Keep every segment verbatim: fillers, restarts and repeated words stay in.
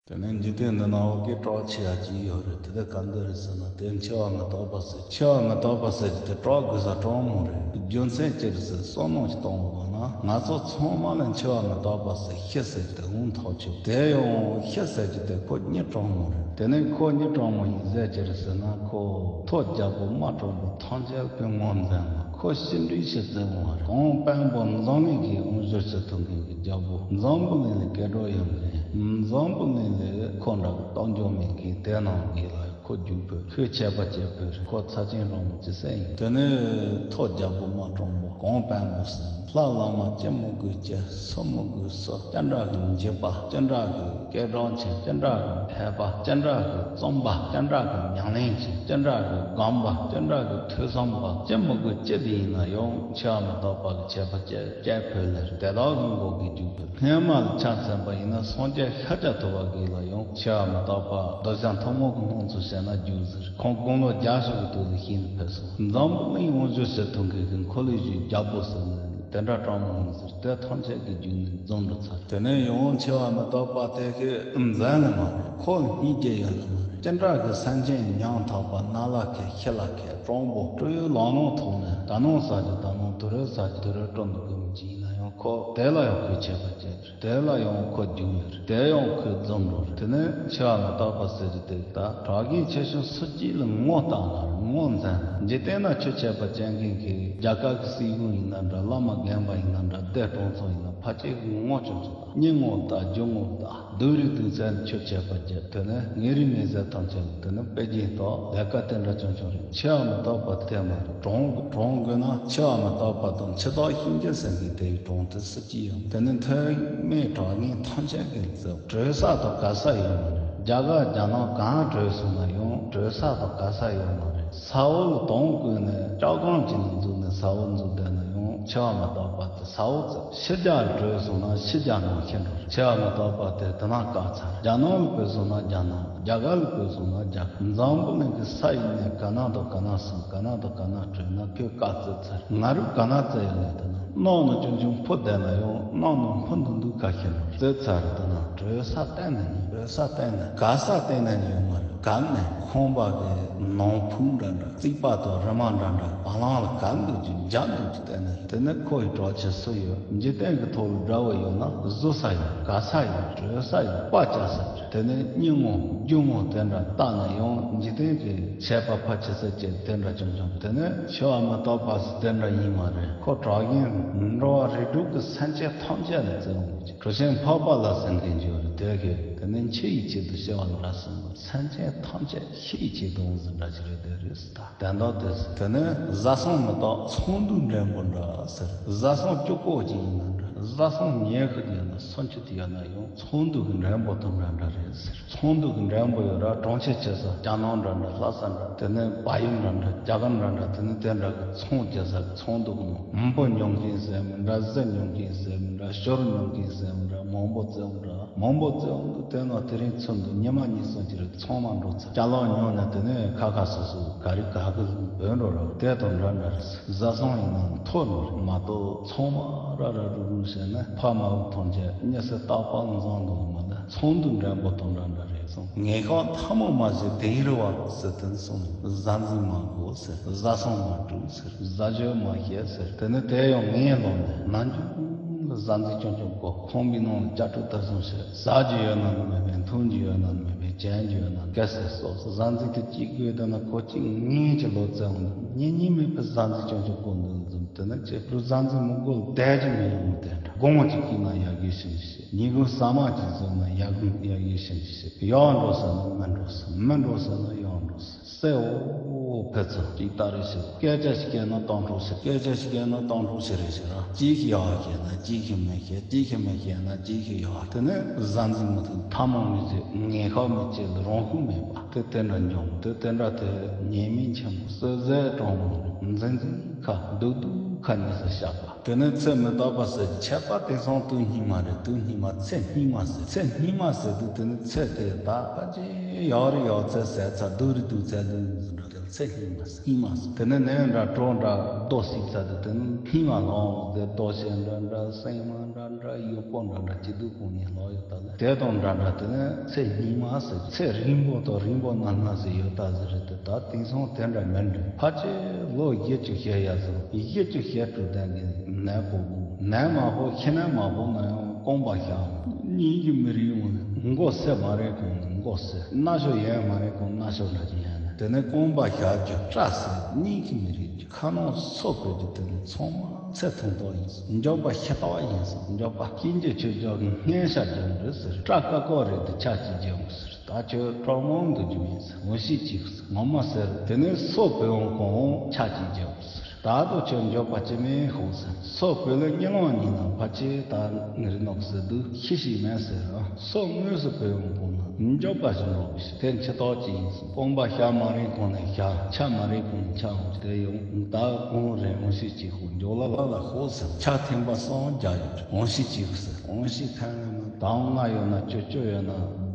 དེ་ནས་འཇིག་རྟེན་འདི་ན་བོད་སྐད་གྲགས་ཆེ་ཡ་གཅིག་ཡོད་རེད། དེ་དག་ག་འདི་རེད་ཟེར་ན། དེ་འཆི་བ་མི་རྟག་པ་ཟེར། འཆི་བ་མི་རྟག་པ་ཟེར་གྱི་དེ་གྲགས་དགོས་ས་དྲང་མོ་རེད། རྒྱུ་མཚན་ཅི་རེད་ཟེར་བསམ་མནོ་ཞིག་གཏོང་དགོས་ན། ང་ཚོ་ཚང་མ་ལ་འཆི་བ་མི་རྟག་པ་ཟེར་ཤི་ཟེར་གྱི་དེ་འོང་ཐག་ཆོད། དེ་ཡང་ཤི་ཟེར་གྱི་དེ་ཁོ་གཉིད་དྲང་མོ་རེད། དེ་ནས་ཁོ་གཉིད་དྲང་མོ་ཡིན་ཟེར་ཅི་རེད་ཟེར་ན། ཁོ་ཐོ་རྒྱལ་པོ་དམག་དྲང་པོ་ཐམས་ཅད་ཀྱི་ངོ་མཚན་ལ། ཁོ་ཤི་འདྲེ་ཤི་ཟེར་འོང་བ་རེད། གངས་དཔོན་པོ་འཛམ་གླིང་གི་དབང་བསྒྱུར་བྱེད་ཐུབ་མཁན་གྱི་རྒྱལ་པོ། འཛམ་བུ་གླིང་ལ་སྐད་གྲགས་ཡོད་མཁན། འཛམ་བུ་གླིང་ལ་ཁོ་འདྲ་གི་གཏམ་རྒྱུད་མེད་མཁན། དེ་ནང་གི་ལ་ཁོ་རྒྱུག་ཕོད། ཁོས་ཆད་པ་བཅད་ཕོད་རེད། ཁོ་ཚབས་ཆེན་རང་མོ་ཅི་ཟེར་ཡིན། དེ་ནས་ཐོ་རྒྱལ་པོ་དམག་དྲང་པོ། གངས་དཔོན་པོ་ཟེར། ལྷ་བླ་མ་ཅི་མི་དགོས་ཅི། སུ་མི་དགོས་སུ། ཅི་འདྲ་གི་འཇིགས་པ། ཅི་འདྲ་གི་སྐད་གྲགས་ཆེ། ཅི་འདྲ་གི་མཁས་པ། ཅི་འདྲ་གི་རྩོམ་པ། ཅི་འདྲ་གི་ཉམས་ལེན་ཆེ། ཅི་འདྲ་གི་སྒོམ་པ། ཅི་འདྲ་གི་ཐོས་བསམ་པ། ཅི་མི་དགོས་ཅི་དེ་ཡིན་ན་ཡང་འཆི་བ་མི་རྟག་པ་གི་ཆད་པ་བཅད་བཅད་ཕོད་ལེ་རེད། དེ་དག་གི་འགོག་གི་རྒྱུ་ཕོད། སྔས་མ་ལ་ཆ་མཚོན་པ་ཡིན་ན་སངས་རྒྱས་ཤཱཀྱ་ཐུབ་པ་གི་ལ་ཡང་འཆི་བ་མི་རྟག་པ་གདུལ་བྱ་ཐུན་མོང་གི་སྣང་ཚུལ་བཤད་ན་རྒྱུ་ཟེར། ཁོང་དགུང་ལོ་བརྒྱད་ཅུ་གི་དུས་ལ་ཤི་ནས་ཕེབས་སོང་། འཛམ་བུ་གླིང་དབང་བསྒྱུར་བྱེད་ཐུབ་མཁན་གྱི་འཁོར་ལོས་སྒྱུར་རྒྱལ་པོ་ཟེར་ནས་དེ་འདྲ་དྲང་མོ་ཡིན་ཟེར། དེ་ཐམས་ཅད་ཀྱི་རྒྱུ་ནི་རྫོགས་འགྲོ་ཚར། དེ་ནས་ཡང་འཆི་བ་མི་རྟག་པ་དེ་གི་མཚན་ལ་མ་རེད། ཁོ་ལ་སྙིང་རྗེ་ཡོད་ལ་མ་རེད། ཅི་འདྲ་གི་སེམས་ཅན་ཉམ་ཐག་པ་ན་ལ་ཁད་ཤི་ལ་ཁད་དྲང་པོ་སྤྲོ་བའི་ལག་ལེན་ཐོག་ནས། ད་ནངས་ཟ་རྒྱུ་ད་ནངས། དུས་རེ་ཟ་རྒྱུ་དུས་རེ་སྤྲོ་འདུག་གི་མི་གཅིག་ཡིན་ན་ཡང་ཁོ་དེ་ལ་ཡང་ཁོས་ཆད་པ་བཅད། དེ་ལ་ཡང་ཁོ་རྒྱུག་ཡོད་རེད། དེ་ཡང་ཁོས་རྫོགས་འགྲོ་རེད། དེ་ནས་འཆི་བ་མི་རྟག་པ་ཟེར་རྒྱུ་དེ་ད་གྲགས་ངན་ཆེ་ཆུང་སུ་གཅིག་ལ་ངོ་བལྟ་མ་རེད། ངོ་མཚན། འཇིག་རྟེན་ན་ཆོས་བྱེད་པ་བྱེད་མཁན་གྱི་རྒྱ་གར་གྱི་སྲིད་གཞུང་ཡིན་ན་འདྲ། བླ་མ་རྒན་པ་ཡིན་ན་འདྲ། སྡེ་གྲོང་ཚོ་ཡིན་ན། ཕལ་ཆེར་གྱི་ངོ་ཆུང་ཆུང་དང་། མྱི་ངོ་བལྟ། རྒྱུ་ངོ་བལྟ། སྡུག་རུས་སྡུག་ཚད་ཆོས་བྱེད་པ་བརྒྱད། དེ་ནས་ངན་རིགས་ངན་ཟེར་ཐམས་ཅད་ལ། དེ་ནས་དཔེ་རྒྱན་དང་ལས་ཀ་དེ་འདྲ་ཆུང་ཆུང་རེད། འཆི་བ་མི་རྟག་པ་དེ་མ་རེད། དྲང་དྲང་དགོས་ན་འཆི་བ་མི་རྟག་པ་དང་འཆི་བདག་གཤིན་རྗེ་ཟེར་མཁན་དེ་ཡི་གྲངས་དེ་སུ་གཅིག་ཡང་། དེ་ནི་ཐོན་མིའི་གྲགས་ངན་ཐམས་ཅད་ཀྱི་རྩིབ། བྲོས་ས་དང་ག་ས་ཡོད་མ་རེད། རྒྱ་གར་རྒྱ་ནག་གང་བྲོས་སོང་ན་ཡང་བྲོས་ས་དང་ག་ས་ཡོད་མ་རེད། ས་འོག་ལ་དོང་བརྐོས་ནས་ལྕགས་སྒམ་བྱས་ནས་འཛུལ་ནས་ས་འོག་འཛུལ་བསྡད་ན་ཡང་འཆི་བ་མི་རྟག་པ་དེ་ས་འོག་རྩིབ། ཕྱི་རྒྱལ་ལ་བྲོས་སོང་ན་ཕྱི་རྒྱལ་ནང་ཤི་འགྲོ་རེད། འཆི་བ་མི་རྟག་པ་དེ་དེ་ན་བཀག་ཚར། རྒྱ་ནག་ལ་བྲོས་སོང་ན་རྒྱ་ནག་རྒྱ་གར་ལ་བྲོས་སོང་ན་རྒྱ་གར། འཛམ་བུ་གླིང་གི་ས་ཡི་གནས་ག་ན་དང་ག་ན་སོང་། ག་ན་དང་ག་ན་བྲོས་ན་ཁོས་བཀག་བཙུགས་ཚར། ང་རང་ག་ན་བཙལ་ཡོང་ལེ། དེ་ན་གནམ་ནང་ཆུང་ཆུང་འཕུར་བསྡད་ན་ཡང་གནམ་ནང་འཕུར་འདུག་འདུག་ག་ཤེད་ནོར་བཙལ་ཚར་རེད། དེ་ན་བྲོས་ས་གཏན་ནས་མེད། བྲོས་ས་གཏན་ནས། ག་ས་གཏན་ནས་ཡོད་མ་རེད། ག་ནས། ཁང་པ་གི་ནང་ཕུང་འདྲ་འདྲ། རྩིག་པ་དང་རི་མ་འདྲ་འདྲ། བ་ལང་ལ་ག་འདུག་ཅིག་འཇག་འདུག་ཅིག་གཏན་ནས། དེ་ནས་ཁོ་ཡི་གྲོགས་ཆེ་སུ་ཡོད། འཇིག་རྟེན་གྱི་ཐོག་ལ་དགྲ་བོ་ཡོད་ན་བཟོད་ས་ཡོད། ག་ས་ཡོད། བྲོས་ས་ཡོད། དཔའ་བཅའ་ས་ཡོད། དེ་ནས་མྱི་ངོ་རྒྱུ་ངོ་དེ་འདྲ་བལྟས་ན་ཡང་འཇིག་རྟེན་གྱི་ཆད་པ་ཕལ་ཆེ་ས་ཅིག་དེ་འདྲ་བྱུང་བྱུང་། དེ་ནས་འཆི་བ་མི་རྟག་པ་ཟེར་དེ་འདྲ་ཡིན་མ་རེད། ཁོ་གྲགས་ངན་འགྲོ་བ་རིགས་དྲུག་གི་སེམས་ཅན་ཐམས་ཅད་ལ་བརྩི་འོང་གི། གྲུ་ཆེན་འཕགས་པ་ལ་ཟེར་མཁན་ཅིག་ཡོད་རེད། དེ་གིས་དེ་ནས་འཆི་ཡི་ཆེད་དུ་ཤི་བ་ལ་ར་ཟེར་མཁན། སེམས་ཅན་ཐམས་ཅད་ཤི་ཡི་ཆེད་དུ་འོང་ཟེར་འདྲ་ཅིག་རེད། དེ་རེད་ཟེར། ད་དོན་དག་དེ་ཟེར། དེ་ནས་བཟའ་ཚང་མི་རྟག་ཚོགས་འདུའི་འགྲེང་བུ་འདྲ་ཟེར། བཟའ་ཚང་གཅིག་པོ་ཅིག་ཡིན་ན་འདྲ། བཟའ་ཚང་ཉི་ཤུ་ཡོད་ན་སུམ་ཅུ་དེ་ཡོད་ན་ཡང་ཚོགས་འདུ་གི་འགྲེང་བུ་དང་འདྲ་འདྲ་རེད་ཟེར། ཚོགས་འདུ་གི་འགྲེང་བུ་ཡོད་ར། གྲོང་ཁྱེར་ཆེ་ས་རྒྱ་ནག་འདྲ་འདྲ། ལྷ་ས་འདྲ། དེ་ནས་བལ་ཡུལ་འདྲ་འདྲ། རྒྱ་གར་འདྲ་འདྲ། དེ་ནས་དེ་འདྲ་གི་ཚོང་རྒྱག་ས་གི་ཚོགས་འདུ་གི་ནང་མི་འབོར་ཉོ་མཁན་ཟེར་མི་འདྲ། གཟི་ཉོ་མཁན་ཟེར་མི་འདྲ། ཞོར་ཉོ་མཁན་ཟེར་མི་འདྲ། མང་པོ་བཙལ་འདྲ། མང་པོ་བཙལ་འདུག་དེ་ན་དེ་རིང་ཚུན་དུ་ཉི་མ་གཉིས་གསུམ་གྱི་རིང་ཚང་མ་འགྲོ་ཚར། ཅ་ལག་ཉོས་ནས་དེ་ནས་ཁ་ཁ་སོ་སོ་ག་རི་ག་གི་བུད་འགྲོ་ར། དེ་དང་འདྲ་འདྲ་རེད། བཟའ་ཚང་ཡིན་ན་མཐོ་ནོ་རེད་མ་གཏོགས་ཚང་མ་ར་ར་རུ་རུ་བྱས་ན་ཕ་མ་བུ་ཐམས་ཅད་མྱི་སེར་རྟག་པར་འཛོམས་འདུག་མ་ལ། ཚོགས་འདུ་འགྲེང་བུ་དང་འདྲ་འདྲ་རེད་གསུངས། ངེད་ཀྱང་ཐ་མ་མ་ཞིག་དིང་རི་བ་ཟེར་དོན་གསུངས། བཟའ་འཛིན་མ་དགོས་ཟེར། བཟའ་ཚང་མ་དཀྲུགས་ཟེར། བཟའ་བཅོས་མ་བྱེད་ཟེར། དེ་ནས་དེ་ཡང་ངས་ལོན་ནས་ནམ་རྒྱུན་ལ་བཟའ་འཛིན་རྐྱང་རྐྱང་དགོས། ཁང་པའི་ནང་ལ་ལྕགས་ཀྲུག་ལྟ་བཟུང་བྱས། ཟ་རྒྱུ་ཡོད་ན་ནི་མེད་པས། འཐུང་རྒྱུ་ཡོད་ན་ནི་མེད་པས། གྱོན་རྒྱུ་ཡོད་ན་ག་ཟེར་སོགས། བཟའ་འཛིན་དེ་གཅིག་དགོས་དེ་ན་ཁོ་གཅིག་ངེས་ཀྱི་ལོ་ཙཱ་འོང་། ཉིན་གཉིས་མེད་པའི་བཟའ་འཛིན་རྐྱང་རྐྱང་དགོས་འདུག་འཛོམས། དེ་ནས་ཁྱེད་ཀྱི་བཟའ་འཛིན་མི་དགོས་བསྡད་ཀྱི་མི་ཡོང་མི་དེ་འདྲ། དགོང་མོ་གཅིག་སྐྱིད་ན་ཡར་རྒྱས་ཕྱིན་ཅི་བྱེད། ཉིན་གུང་ཟ་མ་གཅིག་བཟོས་ན་ཡར་གུང་ཡར་རྒྱས་ཕྱིན་ཅི་བྱེད། ཡར་འགྲོ་ཟེར་ན་མར་འགྲོ་ཟེར། མར་འགྲོ་ཟེར་ན་ཡར་འགྲོ་ཟེར། སེ་འོ་ཕེ་ཚ་གཅིག་ལྟ་རེ་ཞིག་སྐད་ཆ་ཞིག་བཤད་ན་སྟོང་ཕྲུག་ཟེར། སྐད་ཆ་ཞིག་བཤད་ན་སྟོང་ཕྲུག་ཟེར་རེ་ཞིག་ར། གཅིག་གིས་ཡག་བཤད་ན་གཅིག་གིས་མི་བཤད། གཅིག་གིས་མི་བཤད་ན་གཅིག་གིས་ཡག་དེ་ནས་བཟའ་འཛིན་མི་ཐུབ། ཐ་མ་མི་བྱེད། ངན་ཤོས་མི་བྱེད། རང་ཤུགས་མེད་པ་དེ་དེ་འདྲ་འབྱུང་། དེ་དེ་འདྲ་དེ་ཉེས་དམིགས་ཆེན་པོ། བསོད་ཟད་དྲང་མོ། འཛིན་འཛིན་ཁ། སྡུག་སྡུག་ཁ་གཉིས་སུ་བཤགས་པ། དེ་ནས་ཚེ་མི་རྟག་པ་ཟེར་གྱི་ཁྱད་པར་དེང་སང་དུས་སྙིགས་མ་རེད། དུས་སྙིགས་མ་ཚེ་སྙིགས་མ་ཟེར། ཚེ་སྙིགས་མ་ཟེར་དུས་དེ་ནི་ཚེ་དེ་ད་ཕལ་ཆེར་ཡག་རེད་ཡག་ཚད་ཟད་ཚར། སྡུག་རེད་སྡུག་ཚད་སྡུག་ཟེར་འགྲོ་དེ་ཚེ་སྙིགས་མ་ཟེར། སྙིགས་མ་ཟེར། དེ་ནས་ནས་འདྲ་གྲོགས་འདྲ་རྡོ་བསྲེགས་ཚར་དུས་དེ་ནི་སྙིགས་མ་ལོངས་ཟེར། རྡོ་ཤེལ་འདྲ་འདྲ་སྲན་མ་འདྲ་འདྲ་ཡུག་པོ་འདྲ་འདྲ་སྐྱིད་སྡུག་ཀུན་ནས་ལོག་ཡོད་ད་ལ། དེ་དང་འདྲ་འདྲ་དེ་ནི་ཚེ་སྙིགས་མ་ཟེར། ཚེ་རིང་པོ་དང་རིང་པོ་ནར་མ་ཟེར་ཡོད་ད་ཟེར་རེད་དེ། ད་དེང་སང་དེ་འདྲ་མིན་འདུག་ཕལ་ཆེར་ལོ་བཞི་བཅུ་ཞེ་ཡ་ཟེར། བཞི་བཅུ་ཞེ་དྲུག་ལྡན་གྱི་ནད་པོ་དགུ། ནད་མ་ཕོག་ཤི་ནད་མ་ཕོག་ན་ཡང་རྐང་པ་ཞག་སྙིང་གི་མི་རིགས་འོང་ནས་མགོ་སེ་མ་རེད་གོང་ནས་མགོ་སེ། སྣ་ཤོ་ཡན་མ་རེད་གོང་སྣ་ཤོ་འདྲ་ཅིག་ཡན་ནས་དེ་ནས་རྐང་པ་ཞག་རྒྱུ་སྐྲ་སེ་སྙིང་གི་མི་རིགས། ཁ་ནང་སོ་བོད་ཀྱི་དེ་ནི་ཚང་མ་ཚེ་ཐུང་ཐོག་ཡིན་ཟེར། མགྱོགས་པ་ཤི་ཐོག་ཡིན་ཟེར། མགྱོགས་པ་སྐྱིད་འཇུག་ཆོས་རྒྱལ་གྱི་སྙན་ཤ་རྒྱག་འདྲི་ཟེར། སྐྲ་ཀ་ཀོ་རེད་དེ་ཆ་གཅིག་རྒྱག་ཟེར། ད་ཁྱོད་གྲོགས་མང་འདུག་རྒྱུ་མིན་ཟེར། འོ་ཤི་གཅིག་ཟེར། ངོ་མ་ཟེར་དེ་ནི་སོ་བོད་འོང་གོང་ཆ་གཅིག་རྒྱག་ཟེར། ད་དུ་ཁྱོད་མགྱོགས་པ་ཅི་མིན་ཤོག་ཟེར། སོ་བོད་ལ་གཉིད་ལོང་ཉིན་ན་ཕལ་ཆེར་ད་ངི་རི་ནོག་ཟེར་དུས་ཤི་ཤི་མེད་ཟེར། སོ་དངོས་སུ་བོད་འོང་གོང་ན་མགྱོགས་པ་ཞིག་འགྲོ་གི་ཤི་དེ་འཆི་ཐོག་ཅིག་ཡིན་ཟེར། རྐང་པ་ཞག་མ་རིང་གོང་ནས་ཞག་ཆ་མ་རིང་གོང་ནས་ཆ་འོང་དེ་ཡོང་ད་གོང་རེ་འོང་ཤི་གཅིག་ཤོག་མགྱོགས་ལ་ལ་ལ་ཤོག་ཟེར། ཆ་ཐེངས་པ་སོང་རྒྱ་ཡོད་འོང་ཤི་གཅིག་ཟེར། འོང་ཤི་ཐེངས་ལ་ན་ད་འོང་ང་ཡོད་ན་ཅོ་ཅོ་ཡོད་ན་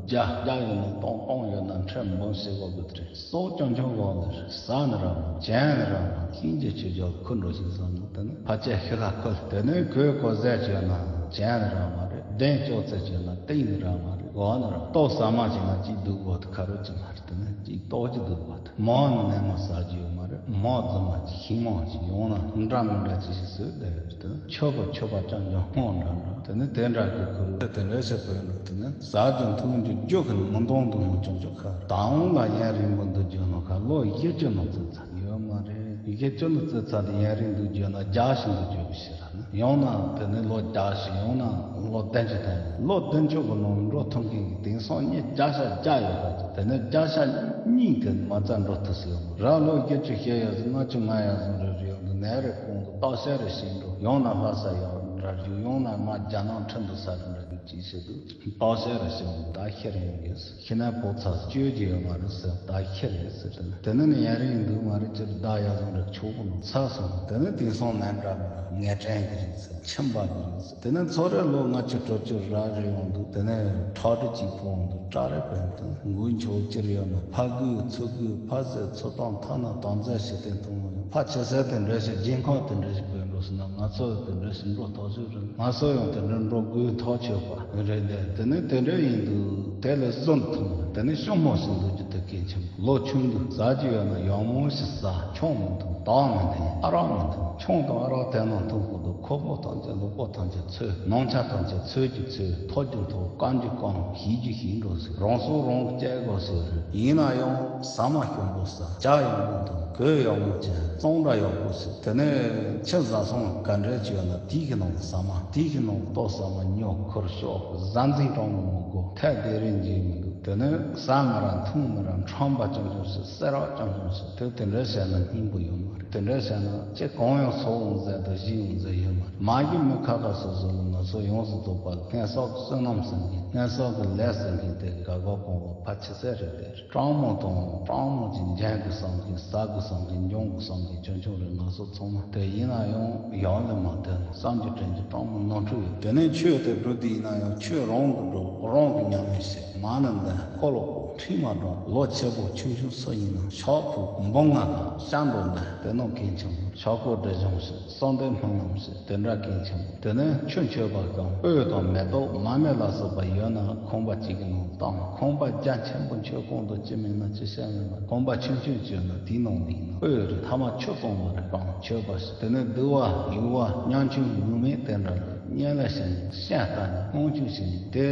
རྒྱ་རྒྱ་ཡོད་ན་སྟོང་སྟོང་ཡོད་ན་ཁྲེ་འབུམ་ཞིག་གོ་གི་རེད། སྲོག་ཆུང་ཆུང་གོང་ནས་རེད། ཟ་ནི་ར་མ་བྱས་ནི་ར་མ་ཤིན་རྗེ་ཆོས་རྒྱལ་ཁུ་འགྲོ་ཞིག་བཟང་ནི་དེ་ནི་ཕ་ཆད་ཤི་ཁ་ཁུལ་དེ་ནི་གོས་གོ་ཟས་བྱས་ན་བྱས་ནི་ར་མ་རེད། གདན་ཅོག་ཙེ་བྱས་ན་ཏིང་ནི་ར་མ་རེད། གོ་ནི་ར་ལྟོ་ཟ་མ་བྱས་ན་ཅིག་སྡུག་གོ་ཐུ་ཁ་རུ་ཅི་མ་རེད། དེ་ནི་ཅིག་ལྟོ་ཅི་སྡུག་གོ་ཐུ་མོ་ནི་ནས་མ་ཟ་རྒྱུ་ཡོད་མ་རེད། མོ་རྫུན་མ་ཅིག་ཤིང་མོ་ཅིག་ཡོང་ན་འདྲ་མི་འདྲ་ཅི་ཞིག་ཟོས་བསྡད་ཡོད་རེད། དེ་ནི་ཆོས་པ་ཆོས་པ་ཅང་ཅང་སྔོ་འདྲ་འདྲ་དེ་ནི་དེ་འདྲ་གི་ཁུ་རུ་དེ་འདྲ་བྱེད་དགོས་ཡོད་འགྲོ། དེ་ནི་ཟ་རྒྱུ་འཐུང་རྒྱུ་རྒྱུ་གི་མི་འདང་འདུག་མི་ཅུང་ཅུང་ཁ་ད་འོང་ལ་ཡན་རིང་པོ་འདུག་རྒྱུ་ནོ་ཁ་ལོ་བཞི་བཅུ་ནང་ཙི་ཚ་ཡོད་མ་རེད། བཞི་བཅུ་ནང་ཙི་ཚ་དེ་ཡན་རིང་འདུག་རྒྱུ་ན་རྒྱ་ཞིག་འདུག་རྒྱུ་གི་ཤི་ར་ནི་ཡང་ན་དེ་ནི་ལོ་བརྒྱ་ཞིག་ཡང་ན་ལོ་བདུན་ཅུ་དང་ལོ་བདུན་ཅུ་གི་ནང་འགྲོ་ཐུབ་མཁན་གྱི་དེང་སང་མྱི་བརྒྱ་ཆ་བརྒྱ་ཡོད་པ་དེ་ནི་བརྒྱ་ཆ་གཉིས་དེ་མ་རྩ་འགྲོ་ཐུབ་སི་ཡོད་མ་ར། ལོ་བཞི་བཅུ་ཞེ་ཡ་ཟི་ལྔ་བཅུ་ང་ཡ་ཟི་རེ་རེ་ཡོང་འདུག་ནད་རེ་ཁོང་གི་ལྟོགས་ཤ་རེ་ཤི་འགྲོ་ཡང་ན་ལྷ་ས་ཡག་འདྲ་རྒྱུ་ཡང་ན་ང་རྒྱ་ནང་ཁྲིན་ཏུ་ས་རེ་འདྲ་རྒྱུ་ཅིག་ཤི་འདུག་ལྟོགས་ཤ་རེ་ཤི་འདུག་ད་ཤི་རེ་ཡོང་གི་ཟི་ཤི་ན་བོ་ཚ་ཟི་བཅོས་ཀྱི་ཡོད་མ་རེད་ཟེར། ད་ཤི་རེད་ཟེར་དེ་ནི་དེ་ནི་ནི་ཡ་རིང་འདུག་མ་རེད་ཅེས་བདག་ཡ་ཟང་རེ་ཆོག་གི་ནོ་ཚ་སོང་། དེ་ནི་དེང་སང་ནན་འདྲ་མ་ངལ་དྲན་གི་རེད་ཟེར། ཁྱིམ་པ་གི་རེད་ཟེར། དེ་ནི་ཚོ་རེ་ལོ་ལྔ་བཅུ་དྲུག་ཅུ་ར་རེ་ཡོང་འདུག་དེ་ནི་ཁྲག་དྲི་གཅིག་ཕོག་འདུག་སྐྲ་རེ་བན་དུ་མགོའི་མཆོག་ཅིར་ཡོད་ན་ཕ་གུ་ཚུ་གུ་ཕ་ཟེ་ཚུ་དང་ཐ་ན་དང་ཟེ་ཞི་བསྟན་དུ་མོ་ཡོད་ཕ་ཆེ་ས་དེ་འདྲ་ཞིག་རྒྱལ་ཁང་དེ་འདྲ་ཞིག་བོད་འགྲོ་སོང་ན་ང་ཚོ་དེ་འདྲ་ཞིག་འགྲོ་ཐག་ཆོད་རེད། ང་ཚོ་ཡང་དེ་འདྲ་འགྲོ་དགོས་ཐག་ཆོད་པ་རེད་དེ། དེ་ནི་དེ་འདྲ་ཡིན་དུས་དེ་ལས་བཟོད་ཐུབ་ན་དེ་ནི་ཤོག་མོ་ཞིག་འདུག་རྒྱུ་དེ་གལ་ཆེན་པོ། ལོ་ཆུང་དུས་ཟ་རྒྱུ་ཡོད་ན་ཡང་མོ་ཞིག་ཟ། ཆུང་མི་འཐུང་། དག་མི་འཐུང་། ཨ་རག་མི་འཐུང་། ཆུང་དང་ཨ་རག་དེ་ནང་འཐུང་དགོས་འདུག་ཁོག་པ་ཐམས་ཅད་ལུས་པོ་ཐམས་ཅད་ཚོས། སྣང་ཆ་ཐམས་ཅད་ཚོས་ཀྱི་ཚོས། ཐོག་གི་ཐོག་རྐང་གི་རྐང་། ཤེས་རྒྱུ་ཤེས་འགྲོ་ཟེར། རང་སྲོག་རང་གིས་བཅད་དགོས་ཟེར། ཡིན་ན་ཡང་ཟ་མ་ཞིམ་པོ་ཟ། ཇ་ཡག་པོ་འཐུང་། གོས་ཡག་པོ་གྱོན། གཙང་སྦྲ་ཡག་པོ་བྱེད། དེ་ནས་ཆུ་བཟའ་སོང་ག་འདྲ་བྱས་ན་དེའི་གི་ནང་ཟ་མ། དེའི་གི་ནང་ལྟོ་ཟ་མ་ཉོ་ཁུར་ཤོག་ཟ་འཛིང་གྲང་མོ་མི་དགོས། ཐད་དེ་རིང་རྗེས་མི་འདུག་དེ་ནས་ཟ་མི་ར་འཐུང་མི་ར་ཁྲམ་པ་ཅང་ཅང་བྱེད། སེ་རག་ཅང་ཅང་བྱེད། དེ་དེ་འདྲ་བྱས་ན་སྙིང་པོ་ཡོད་མ་རེད། དེ་འདྲ་བྱས་ན་ཅི་གང་ཡང་སོག་འོང་ཟེར་དང་བཞི་འོང་ཟེར་ཡོད་མ་རེད། མ་གཞི་མི་ཁ་ཁ་སོ་སོ་ལ་ང་ཚོ་ཡོངས་སུ་རྫོགས་པ་སྔན་སོག་གི་བསོད་ནམས་ཟེར་མཁན་སྔན་སོག་གི་ལས་ཟེར་མཁན་དེ་གི་དགའ་དགའ་སྤོང་བ་ཕ་ཆེ་ས་རེད་དེ། སྤྲང་མོ་དང་སྤྲང་མོ་གྱི་འཇོན་གི་བསམ་གི་ཟ་གི་བསམ་གི་འཇོན་གི་བསམ་གི་ཆུང་ཆུང་རེད། ང་ཚོ་ཚང་མ་དེ་ཡིན་ན་ཡང་ཡག་ལས་མ་དེ་ན་བསམ་རྒྱུ་དྲན་རྒྱུ་སྤྲང་མོ་ནོར་འཁྲུལ་ཡོད། དེ་ནས་ཆོས་དེ་སྒྲུབ་དུས་ཡིན་ན་ཡང་ཆོས་རང་གི་སྒྲུབ་རང་གི་ཉམས་ལེན་བྱེད། མ་ཎི་འདོན། འཁོར་ལོ་བསྐོར། ཁྲིད་མ་སྒྲུབ། ལོ་ཆེ་པོ་ཆུང་ཆུང་སུ་ཡིན་ན་ཕྱག་ཕུལ། འབུམ་ལྔ་དང་ཞབས་འདོན་འདོན། དེ་ནང་གལ་ཆེན་པོ་ཕྱག་སྐོར་སྒྲིབ་སྦྱོང་བྱེད། གསོལ་འདེབས་སྨོན་ལམ་བྱེད། དེ་འདྲ་གལ་ཆེན་པོ། དེ་ནས་ཆུ་མཆོད་པ་གང་། སྤོས་དང་མེ་ཏོག་མར་མེ་ལ་སོགས་པ་ཡོད་ན་ཁང་པ་གཅིག་གི་ནང་བཏང་། ཁང་པ་རྒྱ་ཆེན་པོ་མཆོད་ཁང་དུ་ཅི་མིན་ན་ཅི་བཤད་མིན་ན་ཁང་པ་ཆུང་ཆུང་བྱས་ན་དེའི་ནང་ལ་ཡིན་ན་སྤོས་རེད། ཐ་མ་ཆུ་གཙང་མ་རེ་གང་མཆོད་པ་ཞིག་དེ་ནས་དུ་བ་ཡུ་བ་ཉམ་ཆུང་མུ་མེད་དེ་འདྲ་ལ་གཉེན་ལ་བྱིན་ནས་བཤད་ལྟ་ནས་དབང་ཆུ་བྱིན་ནས་དེ་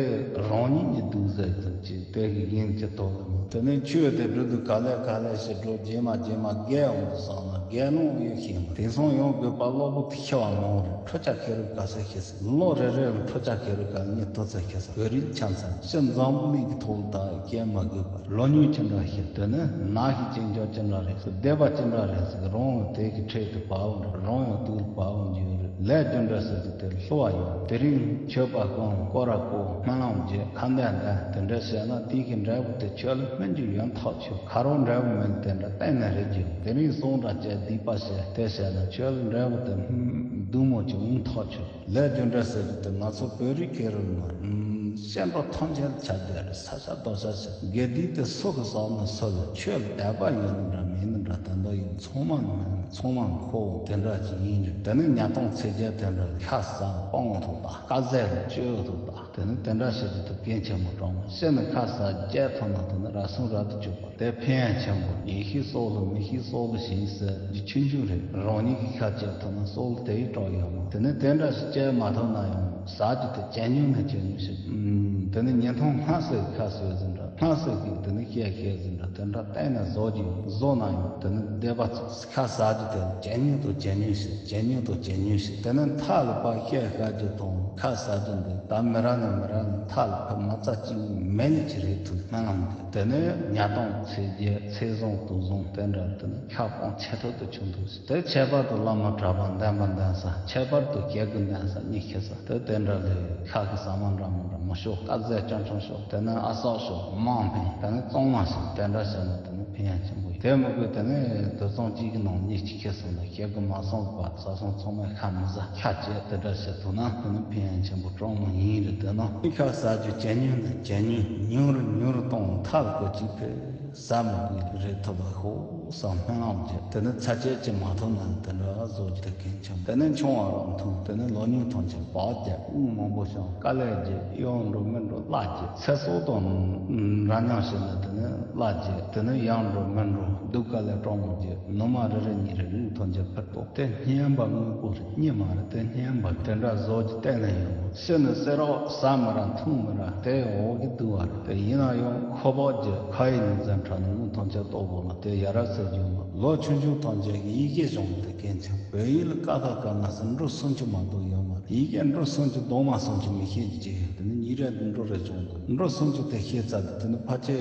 རང་ཉིད་ཀྱི་སྡུག་ཟས་ཙམ་གྱིས་དེ་གི་ཡིན་གྱི་དོ་ལ་མ། དེ་ནས་ཆོས་དེ་སྒྲུབ་དུས་ག་ལེ་ག་ལེ་ཞིག་འགྲོ་རྗེས་མ་རྗེས་མ་རྒས་འོང་དུ་སོང་ན་རྒས་ནོ་ཡོད་ཤེས་མ། དེང་སང་ཡང་དགོས་པ་གློ་བུར་དུ་ཤི་བ་མང་བོ་རེད། འཕྲུལ་ཆ་ཁེ་རུ་ག་ས་ཤེས་ས། ལོ་རེ་རེ་ལ་འཕྲུལ་ཆ་ཁེ་རུ་ག་ལ་ཉི་ཐོ་ཚ་ཤེས་ས། བོད་རིགས་ཆང་ཚ་ཤི་འཛམ་བུ་གླིང་གི་ཐོག་ལ་ད་སྐྱེ་མ་དགོས་པ་ལོ་ཉུང་ཅི་འདྲ་ཤི། དེ་ནས་ན་ཤི་ཅན་ཅོ་ཅི་འདྲ་རེད་ཟེར། སྡེ་པ་ཅི་འདྲ་རེད་ཟེར། རང་དེ་གི་ཁྲེལ་དུ་བབ་འོང་། རང་ཡང་དུག་ལ་བབ་འོང་རྒྱུ་རེད། ལས་རྒྱུ་འདྲ་ཟེར་དུས་དེ་ལ་ལྷུ་བ་ཡོད། དེ་རིང་མཆོད་པ་བསྐང་། སྐོར་ར་བསྐོར། སྨོན་ལམ་རྒྱག་ཁ་འདོན་འདོན་དེ་འདྲ་བྱས་ན་དེ་གི་འབྲས་བུ་དེ་ཁྱོད་ལ་སྨིན་རྒྱུ་ཡོད་ཐག་ཆོད། ཁ་རོག་འབྲས་བུ་མིན་དེ་འདྲ་གཏན་ནས་རེད་རྒྱུ། དེ་རིང་གསུང་འདྲ་བྱས་ སྡིག་པ་བྱས་དེ་བྱས་ན་ཁྱོད་ལ་འབྲས་བུ་དེ་ཧུམ་སྡུག་མོ་ཅིག་འོང་ཐག་ཆོད། ལས་རྒྱུ་འབྲས་ཟེར་རྒྱུ་དེ་ང་ཚོ་བོད་རིགས་སྐད་རུ་མ་ཧུམ་སྐྱེ་འགྲོ་ཐམས་ཅད་ལ་ཁྱབ་བསྡད་རེད། ས་ཆ་རྡོ་ཆ་ཞིག་དགེ་སྡིག་དེ་སུ་གིས་བསགས་ན་སུ་ལ་ཁྱོད་ལ་དད་པ་ཡོད་ནི་འདྲ་མེད་ནི་འདྲ་དེ་འདྲ་ཡིན་ཚང་མ་ནི་མིན་ཚང་མ་ཁོ་དེ་འདྲ་ཅིག་ཡིན་རེད། དེ་ནི་ཉ་སྟོང་ཚེས་བརྒྱད་དེ་འདྲ་ལ་ཁ་ཟ་སྤང་ཐོག་ད་དཀའ་ཟས་ལ་སྤྱོད་ཐོག་ད། དེ་ནི་དེ་འདྲ་བྱེད་རྒྱུ་དེ་གལ་ཆེན་པོ་དྲང་མོ་བཤད་ན་ཁ་ཟ་རྒྱལ་ཐུབ་ན་དེ་ནི་ར་སུང་ར་དུ་བཅུག་པ་དེ་ཕན་ཡང་ཆེན་པོ། ཡིན་ཤི་སོགས་ལ་མི་ཤི་སོགས་ལ་ཞིང་ཟེར་རྒྱུ་ཆུང་ཆུང་རེད། རང་ཉིད་ཀྱི་ཁ་བཅད་ཐུབ་ན་སོགས་ལ་དེ་ཡི་གྲོགས་ཡོད་མ། དེ་ནི་དེ་འདྲ་ཞིག་བཅད་མ་ཐུབ་ན་ཡང་ཟ་རྒྱུ་དེ་ཇེ་ཉུང་ནས་ཇེ་ཉུང་ཞིག་དེ་ནི་ཉིན་ཐུང་སྔ་སེ་ཁ་ཟོས་ཟིན་འདྲ་སྔ་སེ་གིས་དེ་ནི་བཤད་བཤད་ཟིན་འདྲ་དེ་འདྲ་བལྟས་ནས་བཟོ་རྒྱུ་ཡོད། བཟོ་ན་ཡང་དེ་ནི་བདེ་བ་ཚོགས། ཁ་ཟ་རྒྱུ་དེ་ཇེ་ཉུང་དུ་ཇེ་ཉུང་ཞིག་ཇེ་ཉུང་དུ་ཇེ་ཉུང་ཞིག་དེ་ནི་མཐའ་ལ་ཕར་བཤད་དཀའ་རྒྱུ་དང་ཁ་ཟ་རྒྱུ་འདི་ད་མི་ར་ནི་མི་ར་ནི་མཐའ་ལ་ཕར་མ་རྩ་གཅིག་མེད་ནི་ཅི་རེད་ཐུག་སྨོན་ལམ་འདི་དེ་ནི་ཉ་སྟོང་ཚེས་བརྒྱད་ཚེས་བཟང་དུས་བཟང་དེ་འདྲ་དེ་ནི་ཁ་སྤང་ཆེ་ཐོག་ཏུ་བྱུང་འདུག་དེ་ཁྱད་པར་དུ་བླ་མ་གྲྭ་པ་འདན་མ་འདན་ས་ཁྱད་པར་དུ་སྐྱེ་དགུ་འདན་ས་གཉིས་ཁྱེད་ས་དེ་དེ་འདྲ་ལས་ཁ་གི་ཟ་མ་འདྲ་མི་འདྲ་མི་ཤོག་དཀར་ཟས་ཅང་ཅང་ཤོག་དེ་ནི་ཨ་སག་ཤོག་མང་ཕན་དེ་ནི་གཙང་མ་ཞིག་དེ་འདྲ་བྱས་ན་དེ་ནི་ཕན་ཡང་ཆེན་པོ་ཡོད། དེ་མི་དགོས་དེ་ནི་དུད་ཚང་གཅིག་གི་ནང་གཉིས་གཅིག་ཁྱེར་སོང་ན་ཞེ་དགུ་མ་སོང་བར་ས་སོང་ཚང་མས་ཁ་མི་ཟ་ཁ་བཅད་དེ་འདྲ་བྱེད་ཐུབ་ན་དེ་ནི་ཕན་ཡང་ཆེན་པོ་གྲོགས་མོ་ཡིན་རེད། དེ་ན་མི་ཁ་ཟ་རྒྱུ་ཇེ་ཉུང་ནས་ཇེ་ཉུང་ཉུང་རུ་ཉུང་རུ་གཏོང་མཐའ་ལ་ཁོ་གཅིག་ཕེབས་ཟ་མི་དགོས་རེད་ཐུབ་པ་ཤོག་བསམ་སྨོན་ལམ་བརྒྱབ། དེ་ནི་ཚ་ཆད་ཅིག་མ་ཐུབ་ན་དེ་འདྲ་བཟོ་རྒྱུ་དེ་གལ་ཆེན། དེ་ནི་ཆུང་བ་རང་མཐོང་། དེ་ནི་ལོ་ཉུང་ཐམས་ཅད་བག་རྒྱབ། དངུལ་མང་པོ་བྱུང་དཀའ་ལས་རྒྱབ། གཡོག་འགྲོ་མི་འགྲོ་གླ་རྒྱབ། ཚེ་སྲོག་དང་འདྲ་མཉམ་བྱས་ན་དེ་ནི་གླ་རྒྱབ། དེ་ནི་གཡང་འགྲོ་མི་འགྲོ་སྡུག་དཀའ་ལས་སྤྲང་མོ་རྒྱབ། ནུ་མ་རེ་རེ་གཉིས་རེ་དངུལ་ཐམས་ཅད་ཕུལ་ཏོ། དེ་སྙན་པ་དངོས་པོ་རེད། རྙིང་མ་རེད། དེ་སྙན་པ་དེ་འདྲ་བཟོ་རྒྱུ་གཏན་ནས་ཡོད་མ་རེད། ཤི་ནས་བསད་རོགས་ཟ་མི་ར་འཐུང་མི་ར་དེ་འོག་གི་སྡུག་བ་རེད། དེ་ཡིན་ན་ཡང་ཁོ་པག་རྒྱབ་ཁ་ཡི་ཉིན་མཚན་ཁྲ་ནས་དངུལ་ཐམས་ཅད་ལྟོགས་པོ་ལ་དེ་ཡ་རབས་ཟེར་རྒྱུ་མ། ལོ་ཆུང་ཆུང་ཐམས་ཅད་ཀྱི་ཡི་གེ་སྦྱོང་བ་དེ་གལ་ཆེན། བོད་ཡིག་ལ་ཀ་ཁ་ག་ང་ཟེར་འབྲུ་སུམ་ཅུ་མ་གཏོགས་ཡོད་མ་རེད། ཡི་གེ་འབྲུ་སུམ་ཅུ་གདུང་མ་སུམ་ཅུ་མི་ཤེས་ཀྱི་ཅི་ཡོད། དེ་ནི་ཉིན་རེ་འབྲུ་རེ་སྦྱོང་དགོས། འབྲུ་སུམ་ཅུ་དེ་ཤེས་ཚར་དུས་དེ་ནི་ཕལ་ཆེར་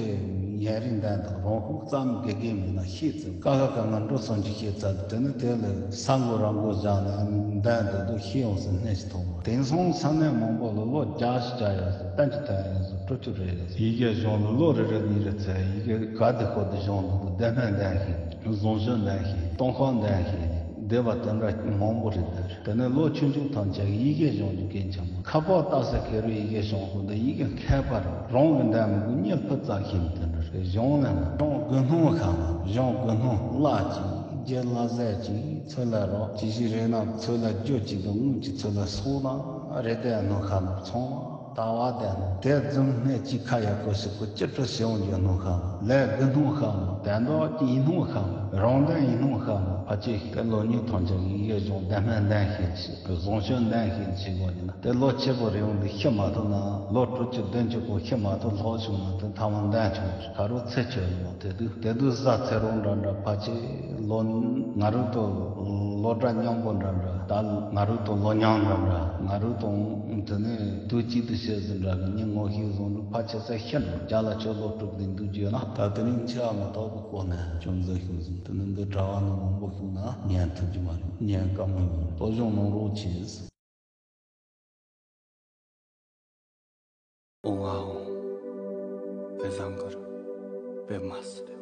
ཉན་རིན་ལྡན་དང་རང་ཤུགས་ཙམ་དགེ་རྒན་མེད་ན་ཤེས་ཚུལ། ཀ་ཁ་ག་ང་འབྲུ་སུམ་ཅུ་ཤེས་ཚར་དུས་དེ་ནི་དེ་ལ་ས་མགོ་ར་མགོ་བཞག་ནས་འདན་དུ་དུ་ཤེས་ཡོང་ཟེར་སྣེ་ཞིག་ཐོག་མ་དེང་སང་ས་གནས་མང་པོ་ལ་ལོ་བརྒྱ་ཞིག་བརྒྱ་ཡོད་ཟེར་བསྟན་གྱི་དོན་ཡོད་ཟེར་དྲུག་ཅུ་རེ་ཡོད་ཟེར། ཡི་གེ་སྦྱོང་ལ་ལོ་རེ་རེ་གཉིས་རེ་ཚད་ཡི་གེ་ག་དེ་ཁོ་དེ་སྦྱོང་ལ་དུ་ལྡན་སྨན་ལྡན་ཤིང་བཟང་སྤྱོད་ལྡན་ཤིང་སྟོང་ཁ་ལྡན་ཤིང་བདེ་བ་དེ་འདྲ་མང་པོ་རེད་དེ། དེ་ནས་ལོ་ཆུང་ཆུང་ཐམས་ཅད་ཡི་གེ་སྦྱོང་རྒྱུ་གལ་ཆེན་པོ། ཁ་པར་ལྟ་ས་ཁེ་རུ་ཡི་གེ་སྦྱོང་དགོས་འདི་ཡི་གེ་མཁས་པ་རེད། རང་གི་འདན་མི་དགོས་གཉིད་ཕུ་ཙག་ཤིང་དེ་འདྲ་རེད། སྦྱོང་ལེན་སྦྱོང་དགོས་སྣང་ཁ་མ་སྦྱོང་དགོས་སྣང་གླ་གཅིག་རྒྱུ་གླ་ཟས་གཅིག་ཚོད་ལ་རོགས་ཅི་ཞིག་རེད་ན་ཚོད་ལ་རྒྱུ་གཅིག་དང་དངུལ་གཅིག་ཚོད་ལ་སོགས་དང་རེ་ལྟོས་སྣང་ཁ་མ་ཚང་མ། ལྟ་བ་དེ་ནི་དེ་རྫུན་སྣེ་གཅིག་ཁ་ཡག་པོ་ཞིག་གི་ཅི་སྤྲོ་ཞེ་འོང་རྒྱུ་སྣང་ཤག་ལས་དགུ་སྣང་ཤག་དན་རྟོགས་ཀྱི་ཡིན་སྣང་ཤག་རང་དོན་ཡིན་སྣང་ཤག་ཕལ་ཆེར་དེ་ལོ་ཉུང་ཐམས་ཅད་ཡི་གེ་སྦྱོང་ལྡན་སྨན་ལྡན་ཤེས་ཤིག་བཟང་སྤྱོད་ལྡན་ཤེས་ཤིག་གོ་ཡིན་ན་དེ་ལོ་ཆེ་པོ་རེ་འོང་དུ་ཤི་མ་ཐུབ་ན་ལོ་དྲུག་ཅུ་བདུན་ཅུ་པོ་ཤི་མ་ཐུབ་ལྷག་བྱུང་ན་དེ་ཐ་མ་འདན་བྱུང་ཁ་རོག་ཚེ་ཆོད་ཡིན་ནོ། དེ་དུས་དེ་དུས་བཟའ་ཚེ་རོགས་འདྲ་འདྲ་ཕལ་ཆེར་ལོ་ང་རུ་དང་ལོ་འདྲ་མཉམ་པོ་འདྲ་འདྲ་ད་ང་རུ་དང་ལོ་མཉམ་འདྲ་འདྲ་ང་རུ་དང་དེ་ནས་དུས་གཅིག་ཏུ་བྱས་ཟིན་འདྲ་གི་ཉིན་ངོ་ཤེས་བཟུང་རུ་ཕལ་ཆེར་ས་ཤི་འགྲོ་རྒྱ་ལ་ཆོས་ལོ་དྲུག་ལྡན་འདུག་བརྗོད་ན་ད་དེ་རིང་འཆི་བ་མི་རྟག་པའི་སྐོར་ནས་ཅུང་ཟད་ཞུས་ཟིན། དེ་ནས་འདི་གྲྭ་བ་ནང་མང་པོ་ཞུགས་ན་ཉན་ཐུབ་ཀྱི་མ་རེད། ཉན་དཀའ་མོ་ཡིན། སློབ་སྦྱོང་གནང་རོགས་གྱིས། ཨོ་ཨའོ། བེ་བཟང་གར་བེ་མ་སི་རེ།